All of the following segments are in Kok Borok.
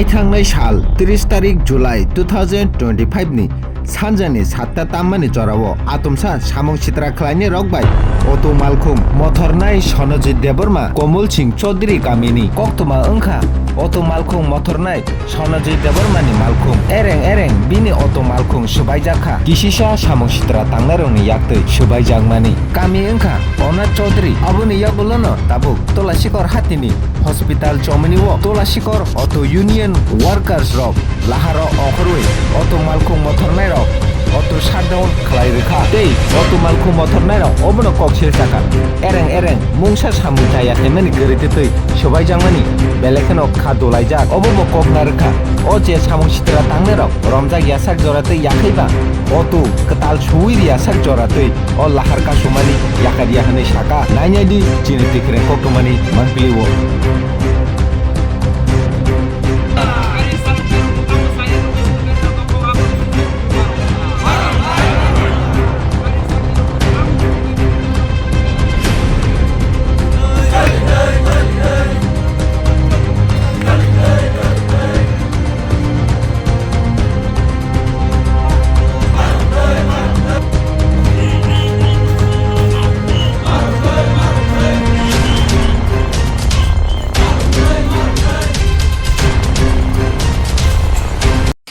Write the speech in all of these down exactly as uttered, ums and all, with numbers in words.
Thangnai sal tris tarik July two thousand twenty-five ni sanjani satta tammani jorao atomsa samung sitra khlainai rok bai auto malkhung mothornai Sonojit Debbarma Komol Singh Chaudhary kamini koktwma wngkha. Auto malkhung mothornai Sonojit Debbarmani malkhung ereng ereng bini auto malkhung swbaijak kha. Kisisa samung sitra tangnairokni yaktwi swbaijakmani kami wngkha Onat Chaudhary. Aboni yagulono tabuk Tulasikor hatini hospital chomani o Tulasikor Auto Union workers rok laharo okhorwi auto malkhung mothornairok auto shutdown khlai rwkha tei auto malkhung mothornairok obono kok silsakha. Ereng ereng mungsa samung chaya khaimani kwrwitwi twi swbaijakmani belai kheno kha dolaijak, obo bo kok narwkha. O je samung sitra tangnairok romjak yasak jora tei yakhaiba auto kwtal suwi riyasak jora twi o lahar kasumani yakarya hwnwi saka. Nainai di chini tikhireng koktwmani mangpili o.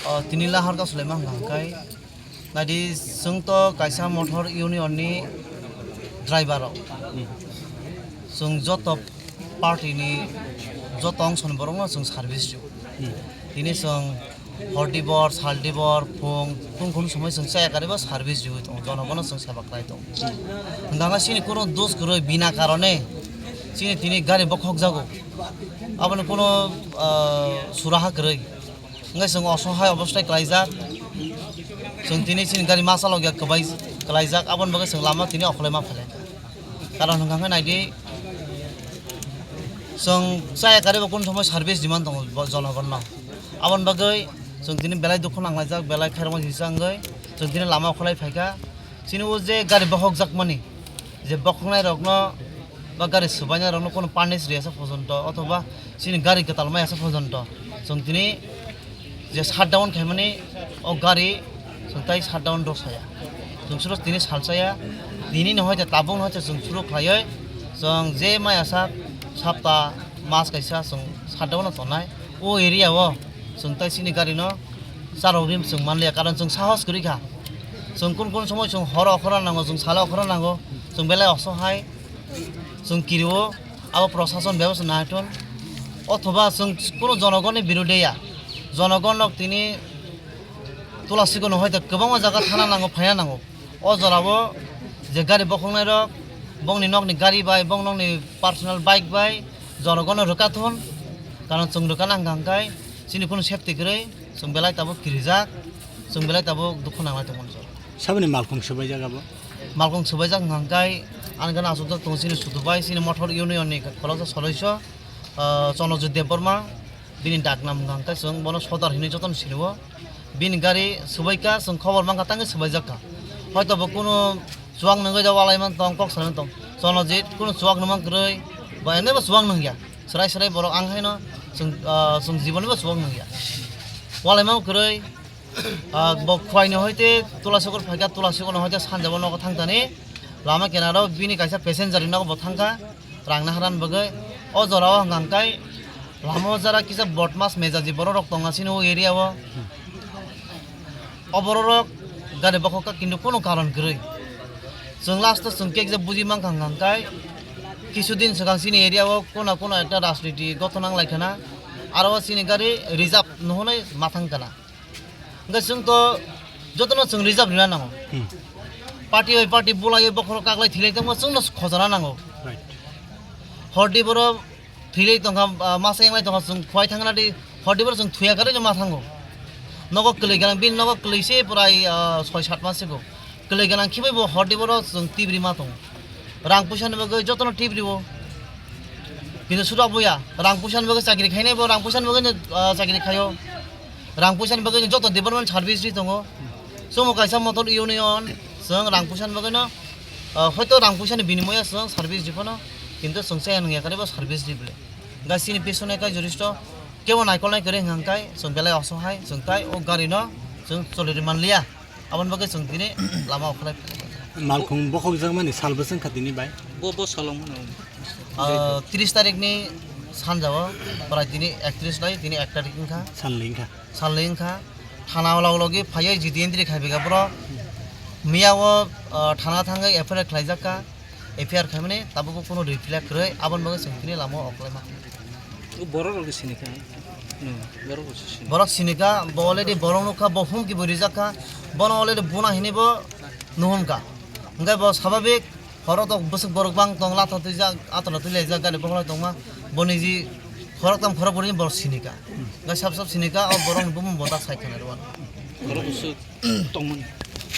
O, tini lahar kasulaima hwnka hwnkhe, naidi, chwng to kaisa motor union ni driver rok. Chwng joto party ni joto ongso ni borok no chwng service rw. Tini chwng hor dibor, sal dibor, phung, phung khun somoi chwng chaya karibo service rwi tongo, jonogono chwng seba khlai tongo. Hwnka hwnkhe chini kunu dos kwrwi bina karone chini tini gari bokhok jago. Aboni kunu, ah, suraha kwrwi. Hwnkhe chwng osohai obostai klaijak. Chwng tini chini gari ma chalokya kwbai klaijak, aboni bagwi chwng lama tini okholaima phailai. Karon hwnkha hwnkhe naidi, chwng chaya karibo kunu somoi service demand tongo bo jonogonno. Aboni bagwi chwng tini belai dukhu nanglaijak, belai khairokma sisa wngwi chwng tini lama okhwlai phaikha. Chini o je gari bokhokjakmani, je bokhoknairokno ba gari swbainairokno kunu punish riyasa porjonto othoba chini gari kwtal mayasa porjonto chwng tini je shutdown khaimani o gari chwng tai shutdown rw saya. Chwng suro tini salsaya, tini no hoite tabuk no hoite chwng suro khlaiwi chwng je mayasa sapta mas kaisa chwng shutdown no tongnai. O area o chwng tai chini gari no charok rim chwng manliya, karon chwng sahos kwrwi kha. Chwng kun kun somoi chwng horo okhorna nango, chwng salo okhorna nango, chwng belai osohai, chwng kirio. Abo prosason bebostha naithon, othoba chwng kunu jonogonni birode ya, jonogon rok tini Tulasikor no hoite kwbangma jaga thana nango, phaina nango. O jorao je gari bokhoknai rok, bongni nokni gari bai, bong nokni personal bike bai jonogonno rwkathon, karon chwng rwkana hwnkha hwnkhe chini kunu safety kwrwi, chwng belai tabuk kirijak, chwng belai tabuk dukhu nanglai tongmani. Saboni malkhung swbaijak abo? Malkhung swbaijak hwnkha hwnkhe ani gana aswkjak tongo chini Sudu bai, chini Mothor Union ni khoroksa soloiso, ah, Chonojit Debbarma, bini daknam hwnkha hwnkhe chwng bono Sodar hinwi jotono sinio. Bini gari swbaikha, chwng khobor mankha, tangwi swbaijak kha. Hoito bo kunu chuwak nungwi da walai man tong, kok salai man tong. Chonojit kunu chuwak nungma kwrwi, ba ene bo chuwak nungya. Swrai swrai borok ang haino chwng, ah, chwng jiboni bo chuwak nungya. Walai man kwrwi, Ah, bo Khowai ni hoite Tulasikor phaikha, Tulasikor ni hoite sanjabo nogo thangthani lama kinaro bini kaisa passenger ni nogo bo thangkha rang naharani bagwi. O jorao hwnkha hwnkhe lama o jara kisa bodmas mejaji borok rok tonga chini o area o. O borok rok gari bokhok kha kintu kunu karon kwrwi. Chwng last o chwng kekjak buji mankha hwnkha hwnkhe kisu din swkang chini area o kuna kuna ekta rajniti gothon nang lai khana, aro o chini gari reserve no hwnwi ma thang kana. Hwnkhe chwng to jotono chwng reserve rina nango. Hmm. Party bai party bulaiwi bokhorok kaklai thwilai tongma chwngno khojana nango. Right. Hordi borok thwilai tongkha, ah, masa yanglai tongkha chwng Khowai thangna di hordi borok chwng thuya karwi ma thango. Nogo kwlwi gwnang bini nogo kwlwi se prai, ah, soi sat mas sigo. Kwlwi gwnang khibai bo hordi borok chwng tibri ma tongo. Rang puisa ni bagwi jotono tibri o. Kintu sudak boya rang puisa ni bagwi chakri khainai bo rang puisa ni bagwi, ah, chakri khaio. Rang puisa ni bagwi joto department service ri tongo. Chwngbo kaisa motor union, chwng rang puisa ni bagwi no, ah, hoito rang puisa ni binimoya chwng service ri phano, kintu chwng chaya nung ya kare bo service ri bole. Ga chini pisone kai joristo Kebo naikolnai kwrwi hwnkha hwnkhe chwng belai osohai, chwng tai o gari no chwng choli rwmanliya. Aboni bagwi chwng tini lama okholai. Malkhung bokhokjakmani sal bwswk kha tini bai? Bo, bo salong mano. Ah, tris tarikni sanjao, prai tini ektris lai, tini ek tarik wngkha. Salni wngkha. Salni wngkha. Thana o log logi phaiwi G D entry khai bega borok. Miya o, ah, thana thangwi F I R khlaijak kha. F I R khaimani tabukbo kunu reply kwrwi, aboni bagwi chwng tini lama okholai ma. O borok rok sini kha. No, borok rok sini. Borok sini kha, bo already borok nukha, bo humki bo rijak kha. Bono already buna hinwi bo nuhun kha. Hwnkhe bo sababik, horo to bwswk borok bang tong, latha twijak, atona twilaijak, gari bokhorok tongma. Boni ji khorok tam khorok bwrwini borok sini kha. Hwnkhe sab sab sini kha, o borokni bumung bo tak sai khna rwano. Borok bwswk tongmani.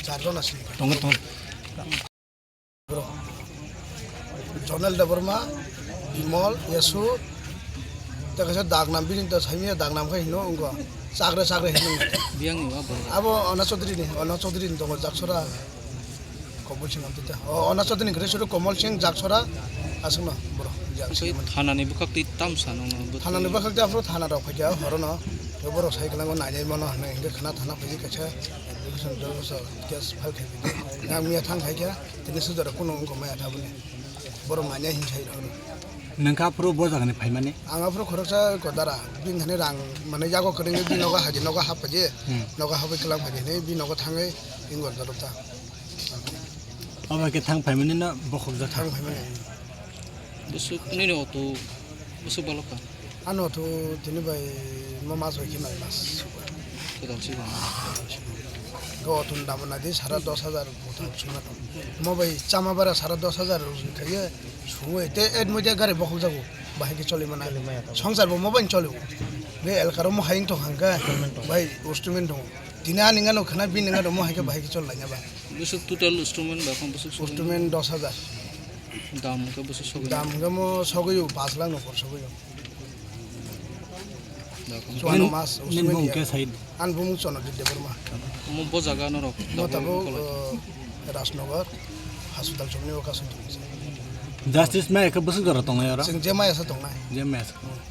Charjona sini kha. Tongo, tongo. Jonel Debbarma, Bimol, Yasu, tei kaisa Dagnam, bini ta saimanya Dagnam khe hino wngkha, Chakre, Chakre hino wngkha. Biyangni wa borok? Abo Ona Chaudhary ni, Ona Chaudhary ni tongo Jaksora, Komol Singh amtwi ta. O, Ona Chaudhary ni kwrwi suru Komol Singh Jaksora, aswkno borok. Thanani bwkhak twi tamsa nangno bwtwi. Thanani bwkhak twi aphuru thana rok phaikha horono, tei borok sai kwlangma nainai mano hinwi hwnkhe khna thana phaiwi kaisa application dorkhasto case file khai phai. Yang miya thang khaikha. Tini sujaro kunu wngkha maya tabuni. Borok manya hin sai rok. Nangkha aphuru bo jagani phaimani? Ang aphuru khoroksa ko dara. Bini thani rang mane yago kwrwngwi bini nogo haji nogo hap paji. Hmm. Nogo hapwi kwlang paji hinwi bini nogo thangwi ingor jorok ta. Omo khe thang phaimani no bokhok jak. Thang phaimani. Bwswk nini auto bwswk balok ka? Ano to tini bai mo mas bai khe nai mas. Kwtal si ba. Go tun dam na di sara dos hajar buthang sima tong. Mo bai chama bara sara dos hajar rung khaye suwe te et mo dia gari bokhok jago. Bahai khe choli mana. Choli maya tamo. Songsar bo mo bai choli. Be elkaro mo haying tong hangka. Installment tong. Bai instrument tong. Tini ani ngano khana bini ngano mo hai khe bahai khe chol laina ba. Bwswk total instrument ba kon bwswk sogwi? Instrument dos hajar. Dam hwnkhe bwswk sogwi? Dam hwnkhe mo sogwi o, pash lakh ni upor sogwi o. Chuano mas, nini bumung khe sai? Ani bumung Chonojit Debbarma. Omo bo jaga norok? Mo tabuk, uh, Rajnagar, hospital chomni o kaisa tongsa. Justice maya khe bwswk jora tongnai oro? Chwng je maya sa tongnai. Je maya sa. Hmm.